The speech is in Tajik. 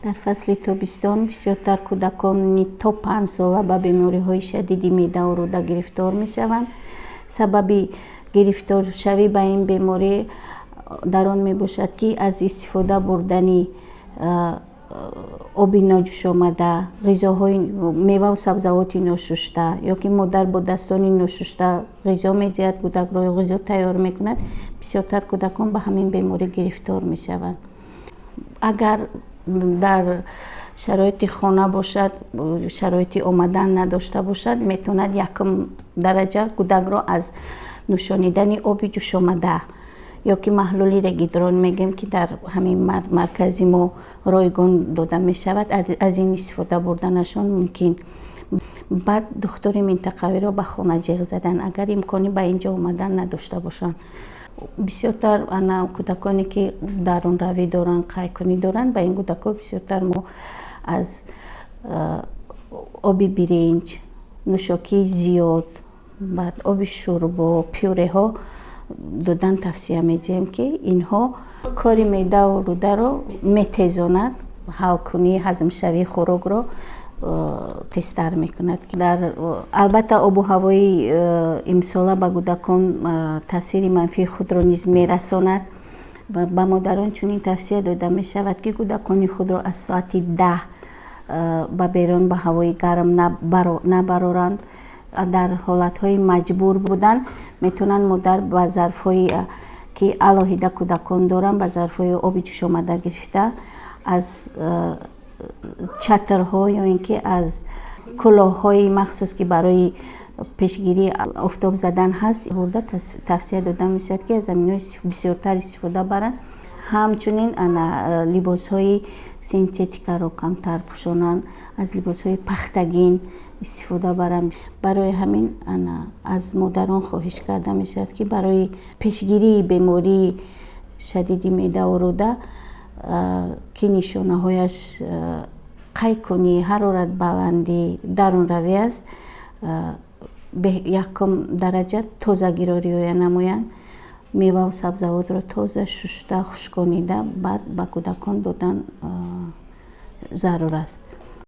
Дар фасли тобистон бисёртар кӯдакони то 5 сола ба бемориҳои шадиди меъдаву рӯда гирифтор мешаванд. Сабаби гирифторшавӣ ба ин беморӣ дар он мебошад, ки аз истифода бурдани оби ноҷӯшомада, ғизоҳои меваву сабзавоти ношушта ё ки модар бо дастони ношушта ғизо медиҳад кӯдакро ё ғизо тайёр мекунад, бисёртар кӯдакон ба ҳамин беморӣ гирифтор мешаванд. Агар дар шароити хона бошад, шароити омадан надошта бошад, метавонад якум дараҷа кӯдакро аз нӯшонидани оби ҷӯшомада ё ки маҳлули регидрон мегӯем, ки дар ҳамин маркази мо ройгон дода мешавад, аз ин истифода бурданашон мумкин. Баъд духтури минтақавиро ба хона ҷеғ задан, агар имкони ба ин ҷо омадан надошта бошанд. Бисёртар ана кӯдаконе, ки дарунравӣ доранд, қайкунӣ доранд, ба ин кӯдакҳо бисёртар мо аз оби биринҷ, нӯшокии зиёд, баъд оби шӯрбо, пюреҳо додан тавсия медиҳем, ки инҳо кори меъдаву рӯдаро метезонад, ҳалкунии ҳазмшавии хӯрокро тезтар мекунад. Дар албатта, обу ҳавои имсола ба кӯдакон таъсири манфии худро низ мерасонад. Ба модарон чунин тавсия дода мешавад, ки кӯдакони худро аз соати 10 ба берун ба ҳавои гарм набароранд. Дар ҳолатҳои маҷбур будан метавонанд модар ба зарфҳое, ки алоҳида кӯдакон доранд, ба зарфҳои оби ҷӯшомада гирифта, аз чатрҳо ё ин ки аз кулоҳҳои махсус, ки барои пешгирии офтоб задан ҳаст, бурда тавсия дода мешавад, ки аз ҳаминҳо бисёртар истифода баранд. Ҳамчунин ана либосҳои синтетикаро камтар пӯшонанд, аз либосҳои пахтагин истифода баранд. Барои ҳамин ана аз модарон хоҳиш карда мешавад, ки барои пешгирии бемории шадиди меъдаву рӯда, ки нишонаҳояш қайкунӣ, ҳароратбаландӣ, дарунравӣ аст, якум дараҷа тозагиро риоя намоянд, меваву сабзавотро тоза шушта, хушконида, баъд ба кӯдакон додан зарур аст.